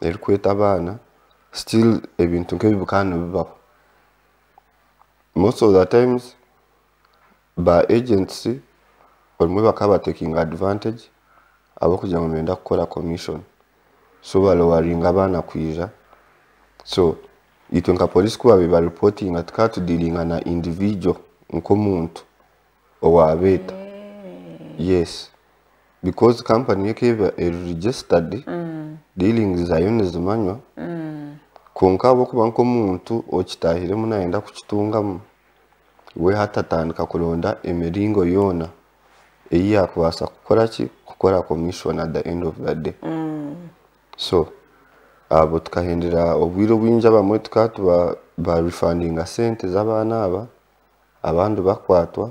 Erikweta abaana, still ebintu nk'ebi bikaba nibibaho. Most of the times ba agents obumwe bakaba batekinga advantage ahabw'okugira ngu nibenda kukora commission so balowaringa abaana kwija. So itwe nka police ku baabaire barepotinga tukaba tudiiringa na individual nk'omuntu owaabeeta. Yes. Because company yo ekaba eri registered, dealings zaayo nizimanywa, kwonka ahabw'okuba nk'omuntu okitaahiremu naayenda kukitungamu, we hati atandika kuronda emiringo yoona ei yaakubaasa kukora ki, kukora commission at the end of the day. So abo tukahendera obwire obwingi abamwe tukaba tuba barefundinga sente z'abaana aba, abandi bakwatwa.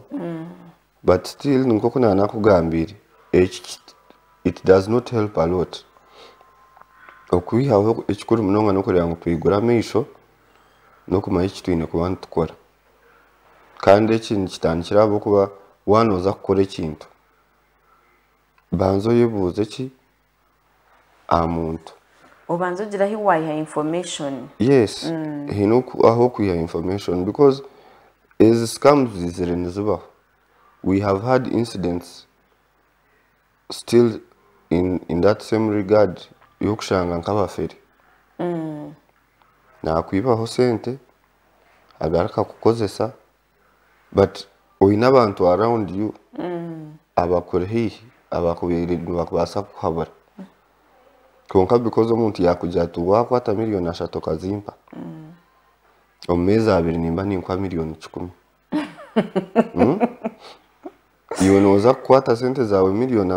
But still nk'oku naanakugambiire, eki it does not help a lot. Okwihaho ekikuru munonga n'okureeba ngu twigura amaisho n'okumanya eki twine kuba nitukora. Kandi eki nikitandikira ahabw'okuba waaba nooza kukora ekintu, banza oyebuuze ki aha muntu. Obanze ogire ahu waayiha information. Yes, haine ah'okwiha information because ezi scams zizire nizibaho. We have had incidents still in, in that same regard y'okushanga nk'abafere. Naakwibaho sente, agaruka kukozesa but oine abantu around you abakuri haihi abakubaire nibakubaasa kukuhabura. Kwonka because omuntu yaakugira ati waakwata 3 million okazimpa, omu meezi 2 nimba ninkuha 1,000,000. Iwe nooza kukwata sente zaawe 3 million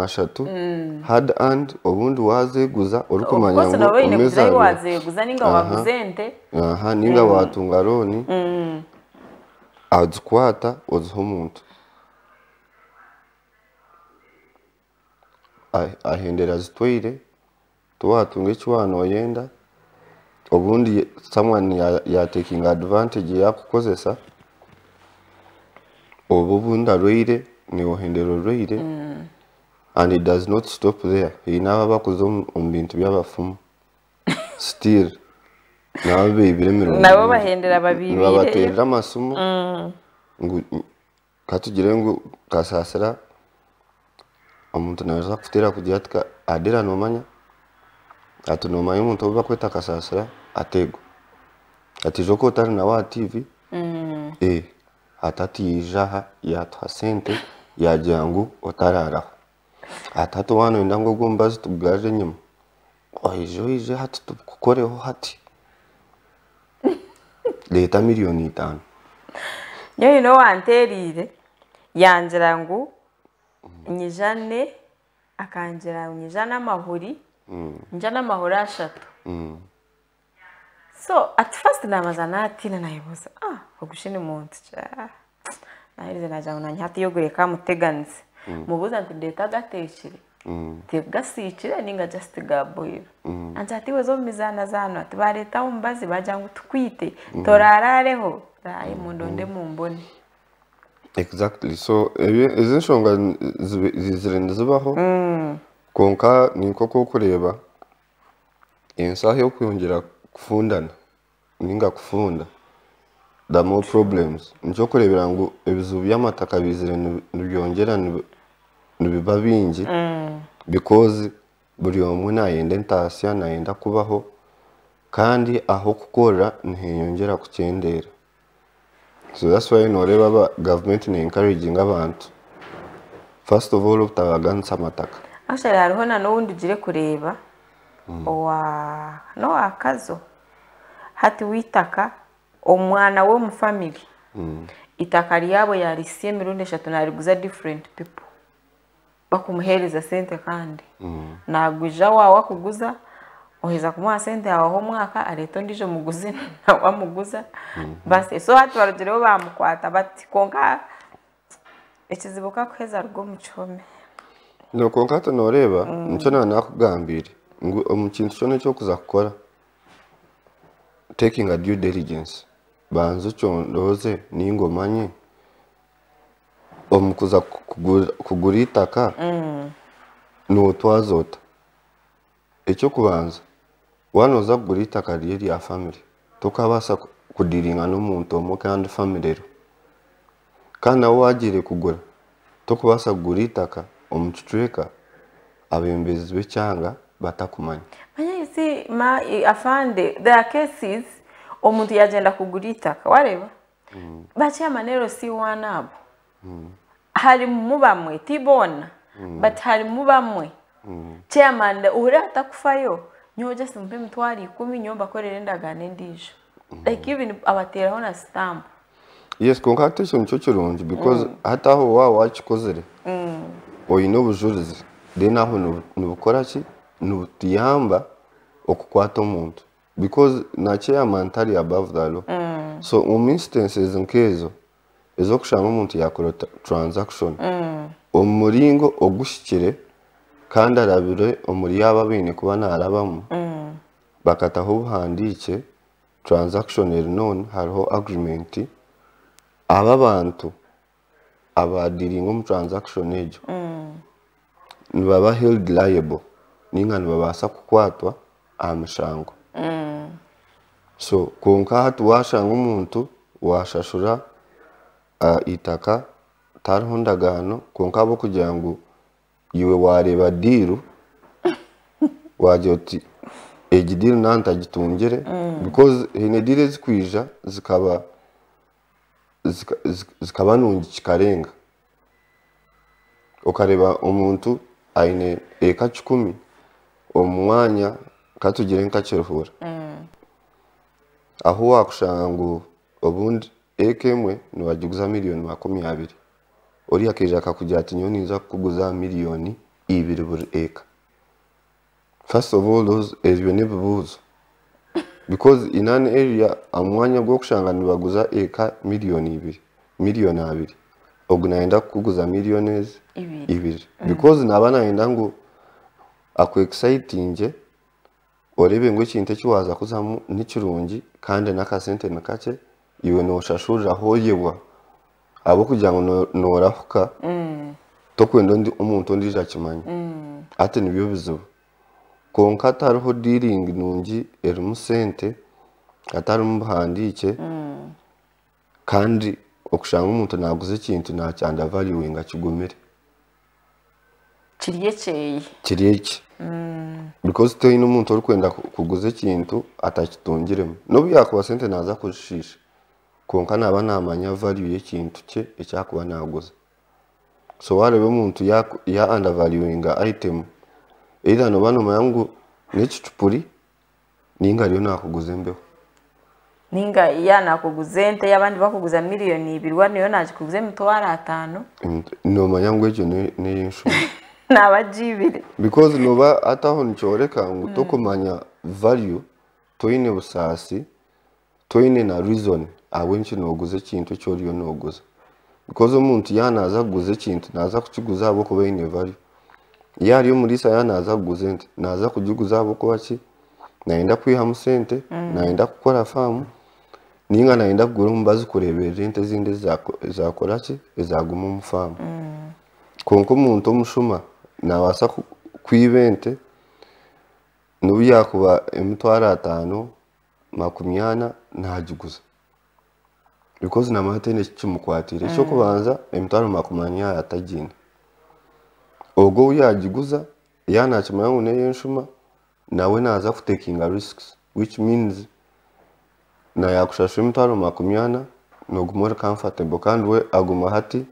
hard earned, obundi waazeeguza orikumanya Of course ngu nooba oine omu meezi kugira ahu 2 waazeeguza ninga waaguza ente. Aha, ninga waatunga loan, azikwata oziha omuntu. Ahendera azitwaire, tiwatunga eki waaba nooyenda, obundi someone yatekinga advantage yaakukozesa, oba obundi arwaire, naiwe ohendera orwaire and it does not stop there. Haine abo abakuza omu bintu by'abafumu still nabo baibire emirundi Nabo mingi. bahendera babiibiireyo. Nibabateerera amasimu ngu katugire ngu Kasaasira omuntu naaza kukuteera kugira ati Adela noomanya? Ati noomanya omuntu ou barikweta Kasaasira? Ati eego. Ati ijuka otari nawe aha TV? Ee. Ati hati yaija aha yaatuha sente yaagira ngu otaraaraho. Ati hati waaba nooyenda ngu ogwo omubazi tugugarure enyima, oije oije hati tugukoreho hati. Reeta 5 million. Nyowe haine owanteeriire yangira ngu nyijane, akangira ngu nyijane amahuri, njane amahuri 3. So at first naabanza naatiina naayebuuza ogu shi ni muntu ki? Naaherize naagira ngu naanye hati ogwo ekamuteganisa. Mubuuza nti ndeete agateekire, gasiikire ninga just ga boil? Angira ati iwe za omu mizaanazaano ati baareetaho omubazi baagira ngu tukwite toraaraareho, raayo mundonde mumbone. Exactly. So ezi enshonga zizire nizibaho kwonka ni nk'oku orikureeba ensi ahu erikweyongyera kufundana ninga kufunda, the more problems. Nikyo orikureebera ngu ebizibu by'amataka bizire nibyongyera nibiba bingi because buri omwe nayenda entaasya, nayenda kubaho kandi ah'okukorera niheyongyera kukyendeera. So that's why nooreeba gavumenti ne encouraginga abantu first of all obutabaganisa amataka. Actually hariho na n'owundi ugire kureeba owa n'owa Kazo hati w'eitaka omwana w'omu family eitaka ryabo yarisya emirundi 3 nariguza different people bakumuheereza sente kandi naguja waawe akuguza oheza kumuha sente hawaho omwaka areeta ondiijo muguzi nawe amuguza basi. So hati barugireho bamukwata bati kwonka ekizibu kakuheza aruga omu kihome. No, kwonka hati nooreeba nikyo naanakugambiire ngu omu kintu kyona eki orikuza kukora, taking a due diligence, banza ocondooze ninga omanye omu kuza kugura eitaka nootwaza ota. Eky'okubanza, Waaba nooza kugura eitaka riri erya famire, tokabaasa kudiiringa n'omuntu omwe kandi famire eriho. Kandi nawe waagiire kugura, tokubaasa kugura eitaka omu kicweka abeebembezi b'ekyanga batakumanya. Manya you see ma afande there are cases omuntu yagyenda kugura eitaka wareeba ba chairman LC1 abo harimu bamwe ti boona but harimu bamwe chairman ohurira atakufayo nyowe just mpa emitwaro ikumi nyowe mbakorere endagaano endiijo like even abateeraho na sitampu. Yes, kwonka hati ekyo nikyo kirungi because hati aho waaba wakikozire oine obujurizi then aho nibukora ki? Nibutuyamba okukwata omuntu because na chairman tari above the law. So omu instances nk'ezo ez'okushanga omuntu yakora transaction omu muringo oguhikire kandi arabire omuri abo abaine kuba narabamu bakataho obuhandiikye transaction eri known hariho agreement aba abantu abadiringa omu transaction egyo nibaba held liable ninga nibabaasa kukwatwa aha mishango. So kwonka hati washanga omuntu washashura eitaka tihariho ndagaano kwonka ahabw'okugira ngu iwe wareeba deal wagira oti egi deal naaba ntagitungire because haine deal ezikwija zikaba zikaba nungi kikarenga. Okareeba omuntu aine eka 100 omu mwanya katugire nka Kiruhura. Ahu wakushanga ngu obundi eka emwe nibagiguza miliyoni 20. Oriya akaija akakugira ati nyowe ninza kukuguza miliyoni 2 buri eka. First of all those ebyo n'ebibuuzo because in an area omu mwanya gw'okushanga nibaguza eka miliyoni 2, miliyoni 2, ogu nayenda kukuguza miliyoni ezi Ibiri. ibiri because naaba nayenda ngu aku excitinge oreebe ngu ekintu eki waaza kuzamu ni kirungi kandi n'akasente ni kakye iwe nooshashuriraho oyebwa ahabw'okugira ngu noorahuka tokwenda omuntu ondiijo akimanye. Hati nibyo bizibu. Kwonka hatariho dealing nungi erimu sente, hatarimu buhandiikye kandi okushanga omuntu naaguza ekintu naaki undervaluinga kigumire. Kiri ekyeye. Kiri eki. Because toine omuntu orikwenda kuguza ekintu atakitungiremu. Nobu yaakuba sente naaza kuzishiisha kwonka naaba naamanya value y'ekintu kye eki arikuba naaguza. So waareeba omuntu ya undervaluinga item, either nooba noomanya ngu n'ekicupuri ninga ariyo naakuguza embeho. Ninga yaaba nakuguza ente abandi bakuguza miliyoni 2 we niyo nagikuguza 50,000. Noomanya ngu egyo n'ey'enshuma. Naaba agiibire. Because nooba hati aho nikyoreka ngu tokumanya value, toine busaasi, toine na reason ahabw'enki nooguza ekintu eki oriyo nooguza. Because omuntu yaaba naaza kuguza ekintu naaza kukiguza ahabw'okuba aine value. Yaaba ari omuriisa yaaba naaza kuguza ente, naaza kugiguza ahabw'okuba ki? Nayenda kwihamu sente, nayenda kukora faamu, ninga nayenda kugura omubazi kureeberera ente ezindi ezakora ki? Ezaguma omu faamu. Kwonka omuntu omushuma naabaasa kwiba ente nobu yaakuba 50,000, 40,000 naagiguza. Because naamanya tihaine ekikimukwatiire. Eky'okubanza 40,000 yaaba atagiine. Ogwo ou yaagiguza yaaba naakimanya ngu n'ey'enshuma nawe naaza kutekinga risks which means naayakushashura 40,000 nooguma ori comfortable kandi we aguma hati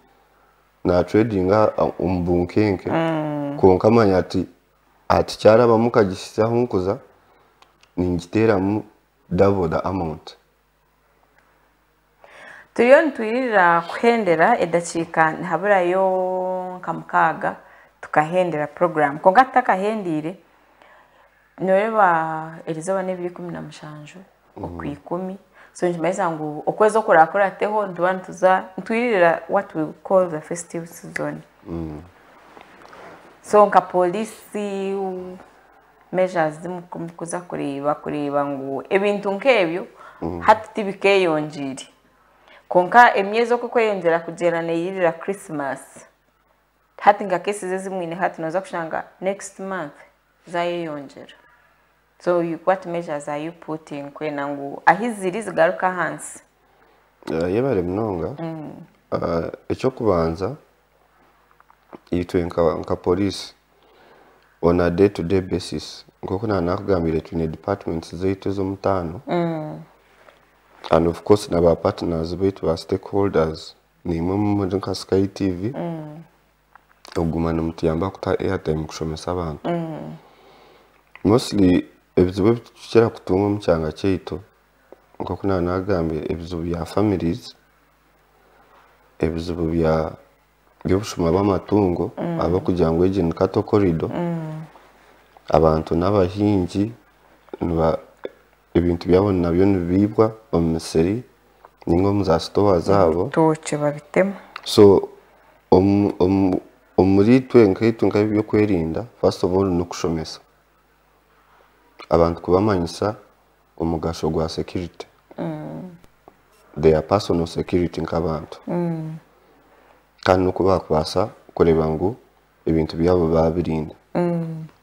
naatradinga omu bunkenke kwonka amanya ati ati kyarabamu nkagisya ahu nkuza ningiteeramu double the amount. Turiyo nitwirira kuhendera edakiika nihaburayo nka 6 tukahendera puroguraamu kwonka tutakahendiire noreeba erizooba n'ebiro 17 okwikumi so nikimanyisa ngu okwezi okurakurateho nituba nituza nitwiririra what we call the festive season. So nka pooriisi measures zimukuza kureeba kureeba ngu ebintu nk'ebyo hati tibikeeyongiire kwonka emyezi oku ekweyongyera kugyenda neeyirira Christmas hati nka cases ezimwine hati nooza kushanga next month zaayeyongyera. So you, what measures are you putting kwenda ngu ahi ziri zigaruke ahansi? Yebare munonga. Ekyokubanza, itwe nka police on a day to day basis, nkoku nanakugambire, twine departments zaitu ez'omutaano and of course na ba partners baitu, ba stakeholders, nimwe muri nka Sky TV, okuguma nimutuyamba kuta airtime kushomesa abantu. Mostly ebizibu ebi tukira kutunga omu kyanga kyaitu, nkoku nanagambire, ebizibu bya families, ebizibu bya by'obushuma bw'amatungo, ahabw'okugira ngu egi ni cattle corridor, abantu n'abahingi, ebintu byabo nabyo nibiibwa omu misiri ninga omu za sitowa zaabo. Tookye babitema. So omuri itwe nkaitwe nk'ebyokwerinda, first of all n'okushomesa abantu, kubamanyisa omugasho gwa security, their personal security nk'abantu, kandi n'oku bakubaasa kureeba ngu ebintu byabo babirinda.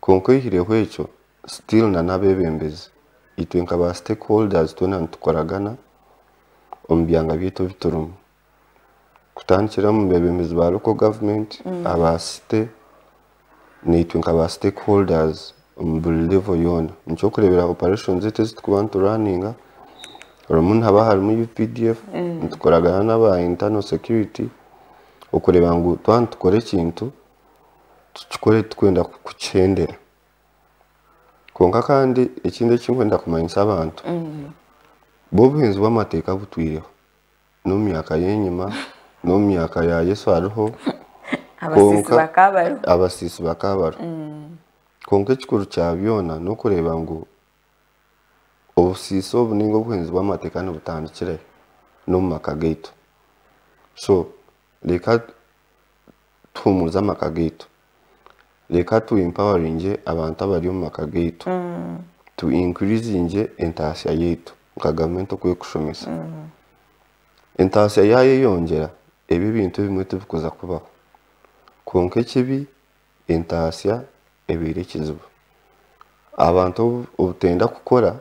Kwonka oihireho ekyo, still na n'abeebembezi, itwe nka ba stakeholders twena nitukoragana omu byanga byaitu ebi turimu, kutandikira omu beebembezi ba local government, aba city, naitwe nka ba stakeholders omu buri level yoona. Nikyokureebera, operations zaitu ezi turikuba nituraninga, orimu nihaba harimu UPDF, nitukoragana n'aba internal security okureeba ngu twaba nitukora ekintu, tukikore tukwenda kukihendera. Kwonka kandi ekindi ekinkwenda kumanyisa abantu, bwo obuhinzi bw'amateeka butwireho n'omu myaka y'enyima, n'omu myaka ya Yesu hariho. Abasiisi bakaba bariho. Abasiisi bakaba bariho. Kwonka ekikuru kya byona n'okureeba ngu obusiisi obu ninga obuhinzi bw'amateeka nibutandikira n'omu maka gaitu. So reka tuhumuze amaka gaitu, reka tu empoweringe abantu abari omu maka gaitu, tu increasinge entaasya yaitu nka gavumenti oku erikushomesa. Entaasya yayeyongyera, ebi ebintu ebimwe tibikuza kubaho. Kwonka ekibi, entaasya ebaire ekizibu, abantu obutenda kukora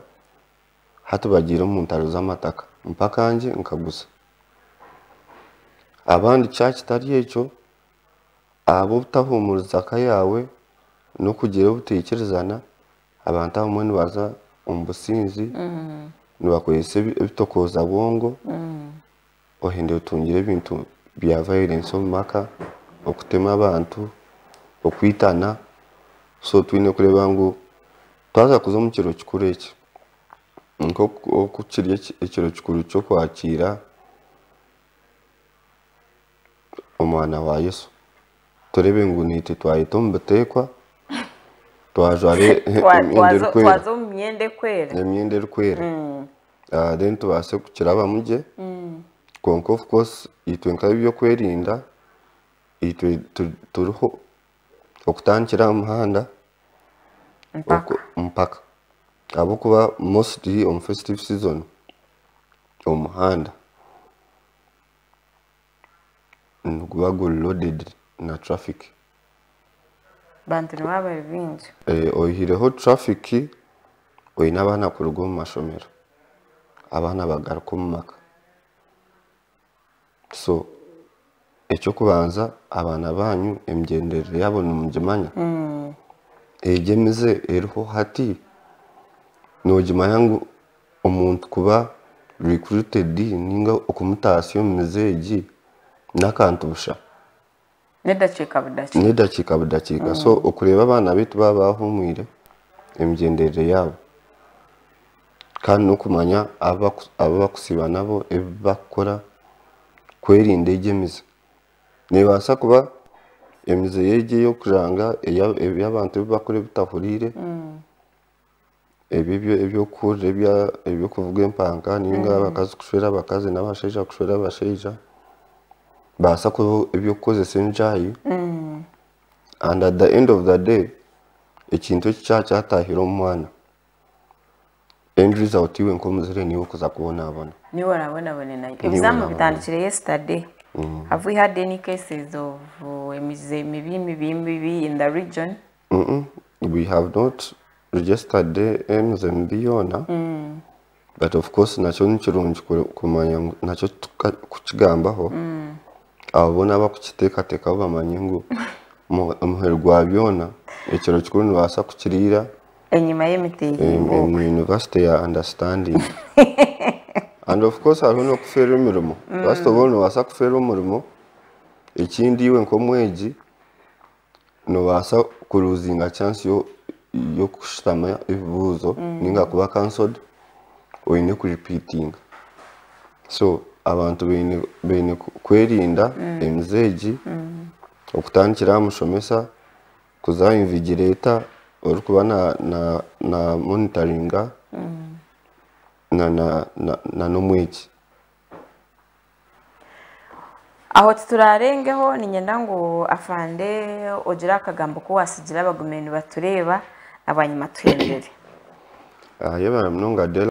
hati bagiire omu ntaro z'amataka, mpaka ngye nkaguza abandi. Kyakitari ekyo, ahabw'obutahumuriza ka yaawe n'okugira obutaikirizana, abantu abamwe nibaza omu businzi, nibakozesa ebitokooza bwongo, ohenda otungire ebintu bya violence omu maka, okutema abantu, okwitana. So twine kureeba ngu twaza kuza omu kiro kikuru eki, nk'oku kiri ekiro kikuru ky'okwakiira omwana wa Yesu, turebe ngu naitwe twayeta omu biteekwa, twajwara emyenda erikwera. Twaza omu myenda ekwera. Emyenda erikwera, then tubaase kukirabamu gye. Kwonka of course itwe nk'ebyokwerinda, itwe turiho okutandikira aha muhanda mpaka. Mpaka, ahabw'okuba mostly omu festive season omuhanda niguba guri loaded na traffic. Bantu nibaba bari bingi. Oyihireho traffic, oine abaana kuruga omu mashomero, abaana bagaruka omu maka. So ekyokubanza, abaana banyu emigyenderere yaabo nimugimanya? Egi emize eriho hati, noogimanya ngu omuntu kuba recruited ninga okumutaasya omu mize egi n'akantu busha. N'edakiika budakiika. N'edakiika budakiika. So okureeba abaana baitu baaba bahumwire emigyenderere yaabo, kandi n'okumanya abu bakusiiba nabo, ebi bakukora, kwerinda egi emize. Neebaasa kuba emize egi ey'okujanga eby'abantu ebi bakora ebitahuriire, ebi ebyokuhurira, ebyokuvuga empanka, ninga abakazi kushwera abakazi n'abashaija kushwera abashaija, baasa kuba ebyokukozesa enjaayi. And at the end of the day, ekintu eki kyaba kyatahire omu mwana, end result iwe nk'omuzaire niiwe okuza kubonabona. Niwe orabonabone nayo. Niwe Ebizaamu orabonabona. bitandikire yesterday. Have we had any cases of emize mibi mibi mibi in the region? We have not. registered emize mibi yoona, but of course nakyo ni kirungi kumanya ngu nakyo kukigambaho, abo boona abakukiteekateekaho bamanye ngu omuheru gwa byona ekiro kikuru nibabaasa kukiriira enyima y'emiteehimbo omu university ya understanding. And of course hariho n'okufeerwa emirimo. First of all nobaasa kufeerwa omurimo, ekindi iwe nk'omwegi nobaasa kuruzinga chance y'okushutama ebibuuzo ninga kuba cancelled oine kuripiitinga. So abantu baine kwerinda emize egi, okutandikira aha mushomesa, kuza aha invigilator orikuba na monitoringa na n'omwegi. Aho titurarengeho, niinyenda ngu afande ogire akagambo ku waasigira abagume nibatureeba, na bwanyima tuhendere. Yebare munonga Della.